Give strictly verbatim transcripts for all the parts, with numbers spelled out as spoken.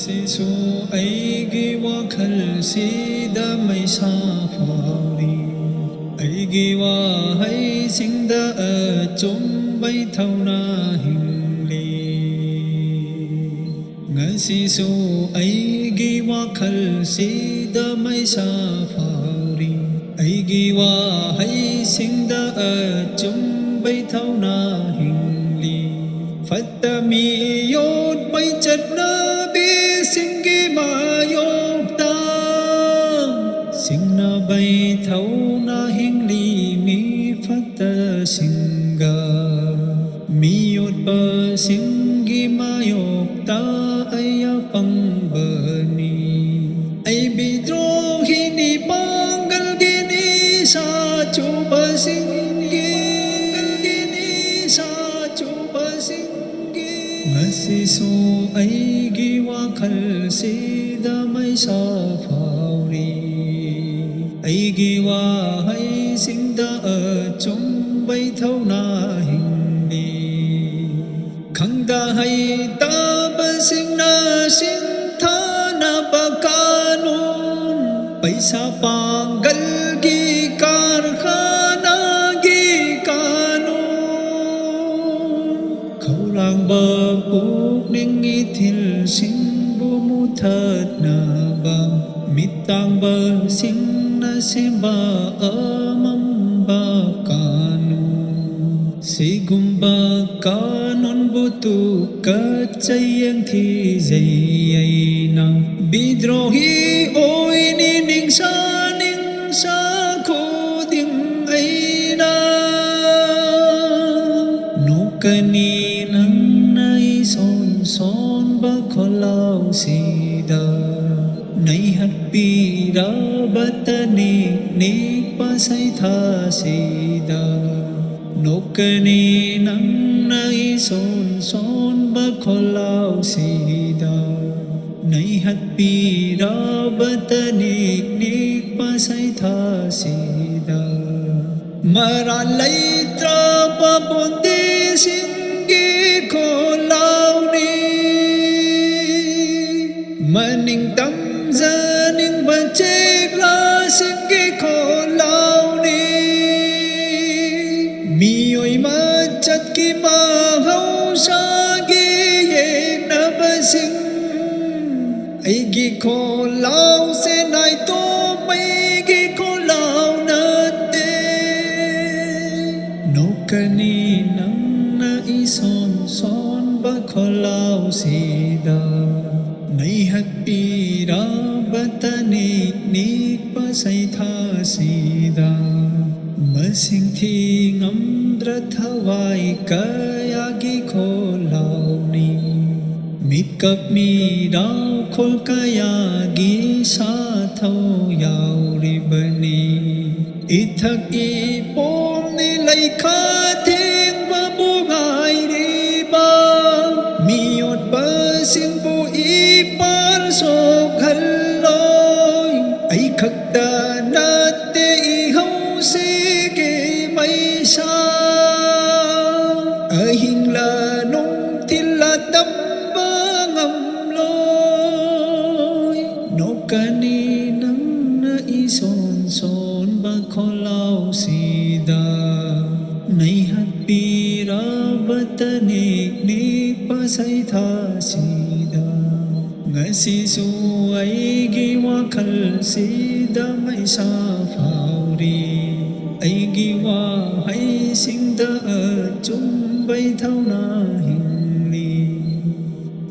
ꯁꯤꯁꯨ ꯑꯩꯒꯤ ꯋꯥꯈꯜꯁꯤꯗ ꯃꯩꯁꯥ ꯐꯥꯎꯔꯤ꯫ ꯑꯩꯒꯤ ꯋꯥꯍꯩꯁꯤꯡꯗ ꯑꯆꯨꯝꯕꯩ ꯊꯧꯅꯥ ꯍꯤꯡꯂꯤ꯫ ꯉꯁꯤꯁꯨ ꯑꯩꯒꯤ ꯋꯥꯈꯜꯁꯤꯗ ꯃꯩꯁꯥ ꯐꯥꯎꯔꯤ꯫ ꯑꯩꯒꯤ ꯋꯥꯍꯩꯁꯤꯡꯗ ꯑꯆꯨꯝꯕꯩ ꯊꯧꯅꯥ ꯍꯤꯡꯂꯤ꯫ ꯐꯠꯇ ꯃꯤꯑꯣꯠꯄꯩ ꯆꯠꯅꯕꯤꯁꯤꯡꯒꯤ ꯃꯥꯌꯣꯛꯇ ꯁꯤꯡꯅꯕꯩ ꯊꯧꯅꯥ ꯍꯤꯡꯂꯤ ꯃꯤ ꯐꯠꯇꯁꯤꯡꯒ꯫ ꯃꯤꯑꯣꯠꯄꯁꯤꯡꯒꯤ ꯃꯥꯌꯣꯛꯇ ꯑꯩ ꯑꯄꯪꯕꯅꯤ꯫ ꯑꯩ ꯕꯤꯗ꯭ꯔꯣꯍꯤꯅꯤ, ꯄꯥꯡꯒꯜꯒꯤ ꯅꯤꯁꯥ ꯆꯨꯕꯁꯤꯡꯒꯤ, ꯄꯥꯡꯒꯜꯒꯤ ꯅꯤꯁꯥ ꯆꯨꯕꯁꯤꯡꯒꯤ꯫ ꯉꯁꯤꯁꯨ ꯑꯩꯒꯤ ꯋꯥꯈꯜꯁꯤꯗ ꯃꯩꯁꯥ ꯐꯥꯎꯔꯤ꯫ ꯑꯩꯒꯤ ꯋꯥꯍꯩꯁꯤꯡꯗ ꯑꯆꯨꯝꯕꯩ ꯊꯧꯅꯥ ꯍꯤꯡꯂꯤ꯫ ꯈꯪꯗ ꯍꯩꯇꯕꯁꯤꯡꯅ ꯁꯤꯡꯊꯥꯅꯕ ꯀꯥꯅꯨꯟ, ꯄꯩꯁꯥ ꯄꯥꯡꯒꯜꯒꯤ ꯀꯥꯔꯈꯥꯅꯥꯒꯤ ꯀꯥꯅꯨꯟ, ꯈꯧꯔꯥꯡꯕ ꯄꯨꯛꯅꯤꯡ ꯏꯊꯤꯜꯁꯤꯡꯕꯨ ꯃꯨꯊꯠꯅꯕ ꯃꯤꯠ ꯇꯥꯡꯕꯁꯤꯡꯅ ꯁꯦꯝꯕ ꯑꯃꯝꯕ ꯀꯥꯅꯨꯟ꯫ ꯁꯤꯒꯨꯝꯕ ꯀꯥꯅꯨꯟꯕꯨ ꯇꯨꯀꯠꯆꯩ, ꯌꯦꯡꯊꯤꯖꯩ ꯑꯩꯅ꯫ ꯕꯤꯗ꯭ꯔꯣꯍꯤ ꯑꯣꯏꯅꯤ ꯅꯤꯡꯁꯥ ꯅꯤꯡꯁꯥ ꯈꯨꯗꯤꯡ ꯑꯩꯅ꯫ ꯅꯣꯛꯀꯅꯤ ꯅꯪꯅ ꯏꯁꯣꯟ ꯁꯣꯟꯕ ꯈꯣꯜꯂꯥꯎꯁꯤꯗ, ꯅꯩꯍꯠꯄꯤꯔꯕ ꯇꯅꯤꯛ ꯅꯤꯛꯄ ꯁꯩꯊꯥꯁꯤꯗ꯫ ꯅꯣꯛꯀꯅꯤ ꯅꯪꯅ ꯏꯁꯣꯟ ꯁꯣꯟꯕ ꯈꯣꯜꯂꯥꯎꯁꯤꯗ, ꯅꯩꯍꯠꯄꯤꯔꯕ ꯇꯅꯤꯛ ꯅꯤꯛꯄ ꯁꯩꯊꯥꯁꯤꯗ꯫ ꯃꯔꯥꯜ ꯂꯩꯇ꯭ꯔꯕ ꯕꯣꯟꯗꯤꯁꯤꯡꯒꯤ ꯈꯣꯜꯂꯥꯎꯅꯤ꯫ ꯏ ꯈꯣꯜꯂꯥꯎꯁꯦ ꯅꯥꯏꯇꯣꯝ ꯑꯩꯒꯤ ꯈꯣꯜꯂꯥꯎ ꯅꯠꯇꯦ꯫ ꯅꯣꯛꯀꯅꯤ ꯅꯪꯅ ꯏꯁꯣꯟ ꯁꯣꯟꯕ ꯈꯣꯜꯂꯥꯎꯁꯤꯗ, ꯅꯩꯍꯠꯄꯤꯔꯕ ꯇꯅꯤꯛ ꯅꯤꯛꯄ ꯁꯩꯊꯥꯁꯤꯗ꯫ ꯃꯁꯤꯡ ꯊꯤ ꯉꯝꯗ꯭ꯔ ꯊꯋꯥꯏ ꯀꯌꯥꯒꯤ ꯈꯣꯜꯂꯥꯎꯅꯤ꯫ ꯃꯤꯀꯞ ꯃꯤꯔꯥꯎ ꯈꯣꯜ ꯀꯌꯥꯒꯤ ꯁꯥꯊꯧ ꯌꯥꯎꯔꯤꯕꯅꯤ꯫ ꯏꯊꯛ ꯏꯄꯣꯝꯅꯤ ꯂꯩꯈꯥ ꯊꯦꯡꯕꯕꯨ ꯉꯥꯏꯔꯤꯕ ꯃꯤꯑꯣꯠꯄꯁꯤꯡꯕꯨ ꯏꯄꯥꯜ ꯁꯣꯛꯍꯜꯂꯣꯏ꯫ ꯑꯩ ꯈꯛꯇ ꯅꯠꯇꯦ ꯏꯍꯧꯁꯤꯒꯤ ꯃꯩꯁꯥ, ꯑꯍꯤꯡꯂ ꯅꯨꯡꯊꯤꯜꯂ ꯇꯝꯕ ꯉꯝꯂꯣꯏ꯫ ꯅꯣꯛꯀꯅꯤ ꯅꯪꯅ ꯏꯁꯣꯟ ꯁꯣꯟꯕ ꯈꯣꯜꯂꯥꯎꯁꯤꯗ, ꯅꯩꯍꯠꯄꯤꯔꯕ ꯇꯅꯤꯛ ꯅꯤꯛꯄ ꯁꯩꯊꯥꯁꯤꯗ꯫ ꯉꯁꯤꯁꯨ ꯑꯩꯒꯤ ꯋꯥꯈꯜꯁꯤꯗ ꯃꯩꯁꯥ ꯐꯥꯎꯔꯤ꯫ ꯑꯩꯒꯤ ꯋꯥꯍꯩꯁꯤꯡꯗ ꯑꯆꯨꯝꯕꯩ ꯊꯧꯅꯥ ꯍꯤꯡꯂꯤ꯫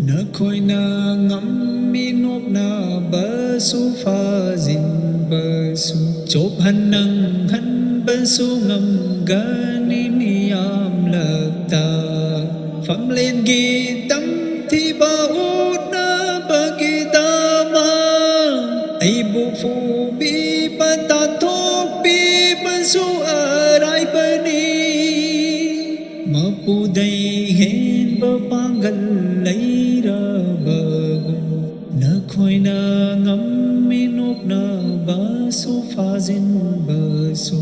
ꯅꯈꯣꯏꯅ ꯉꯝꯃꯤ ꯅꯣꯛꯅꯕꯁꯨ ꯐꯥꯖꯤꯟꯕꯁꯨ, ꯆꯣꯞꯍꯟ ꯅꯪꯍꯟꯕꯁꯨ ꯉꯝꯒꯅꯤ ꯃꯤꯌꯥꯝꯂꯛꯇ꯫ ꯐꯝꯂꯦꯟꯒꯤ ꯇꯝꯊꯤꯕ ꯎꯠꯅꯕꯒꯤꯗꯃꯛ ꯑꯩꯕꯨ ꯐꯨꯕꯤꯕ ꯇꯥꯟꯊꯣꯛꯄꯤꯕꯁꯨ ꯑꯔꯥꯏꯕꯅꯤ꯫ ꯃꯄꯨꯗꯩ ꯍꯦꯟꯕ ꯄꯥꯡꯒꯜ ꯂꯩꯔꯕꯒꯨꯝ, ꯅꯈꯣꯏꯅ ꯉꯝꯃꯤ ꯅꯣꯛꯅꯕꯁꯨ ꯐꯥꯖꯤꯟꯕꯁꯨ,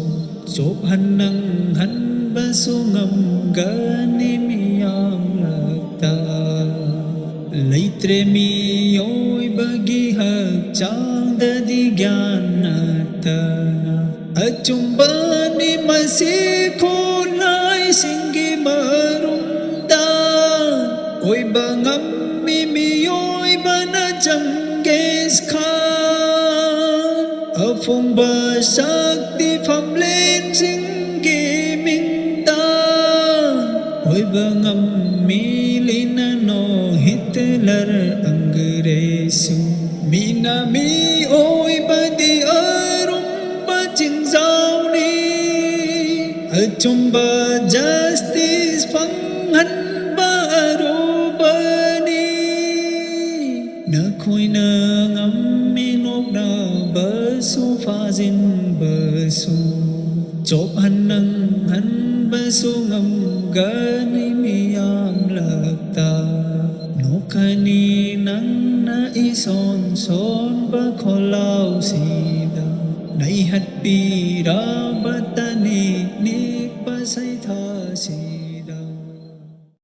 ꯆꯣꯞꯍꯟ ꯅꯪꯍꯟꯕꯁꯨ ꯉꯝꯒꯅꯤ ꯃꯤꯌꯥꯝꯂꯛꯇ꯫ ꯂꯩꯇ꯭ꯔꯦ ꯃꯤꯑꯣꯏꯕꯒꯤ ꯍꯛꯆꯥꯡꯗꯗꯤ ꯒ꯭ꯌꯥꯟ ꯅꯠꯇꯅ꯫ ꯑꯆꯨꯝꯕꯅꯤ ꯃꯁꯤ ꯈꯨꯠꯂꯥꯏꯁꯤꯡꯒꯤ ꯃꯔꯨꯝꯗ ꯑꯣꯏꯕ ꯉꯝꯃꯤ ꯃꯤꯑꯣꯏꯕꯅ ꯆꯪꯒꯦ꯫ ꯈꯥꯟ ꯑꯄꯨꯝꯕ ꯁꯛꯇꯤ ꯐꯝꯂꯦꯟꯁꯤꯡꯒꯤ ꯃꯤꯡꯗ ꯑꯣꯏꯕ ꯉꯝꯃꯤ ꯂꯤꯅꯅꯣ ꯍꯤꯠꯂꯔ ꯑꯪꯒ꯭ꯔꯦꯖꯁꯨ꯫ ꯃꯤꯅ ꯃꯤꯑꯣꯏꯕꯗꯤ ꯑꯔꯨꯝꯕ ꯆꯤꯡꯖꯥꯎꯅꯤ꯫ ꯑꯆꯨꯝꯕ ꯖꯁꯇꯤꯁ ꯐꯪꯍꯟꯕ ꯑꯔꯨꯕꯅꯤ꯫ ꯅꯈꯣꯏꯅ ꯉꯝꯃꯤ ꯅꯣꯛꯅꯕꯁꯨ ꯐꯥꯖꯤꯟꯕꯁꯨ꯫ ꯆꯣꯞꯍꯟ ꯅꯪꯍꯟꯕꯁꯨ ꯉꯝꯒꯅꯤ ꯃꯤꯌꯥꯝꯂꯛꯇ꯫ ꯅꯣꯛꯀꯅꯤ ꯅꯪꯅ ꯏꯁꯣꯟ ꯁꯣꯟꯕ ꯈꯣꯜꯂꯥꯎꯁꯤꯗ꯫ ꯅꯩꯍꯠꯄꯤꯔ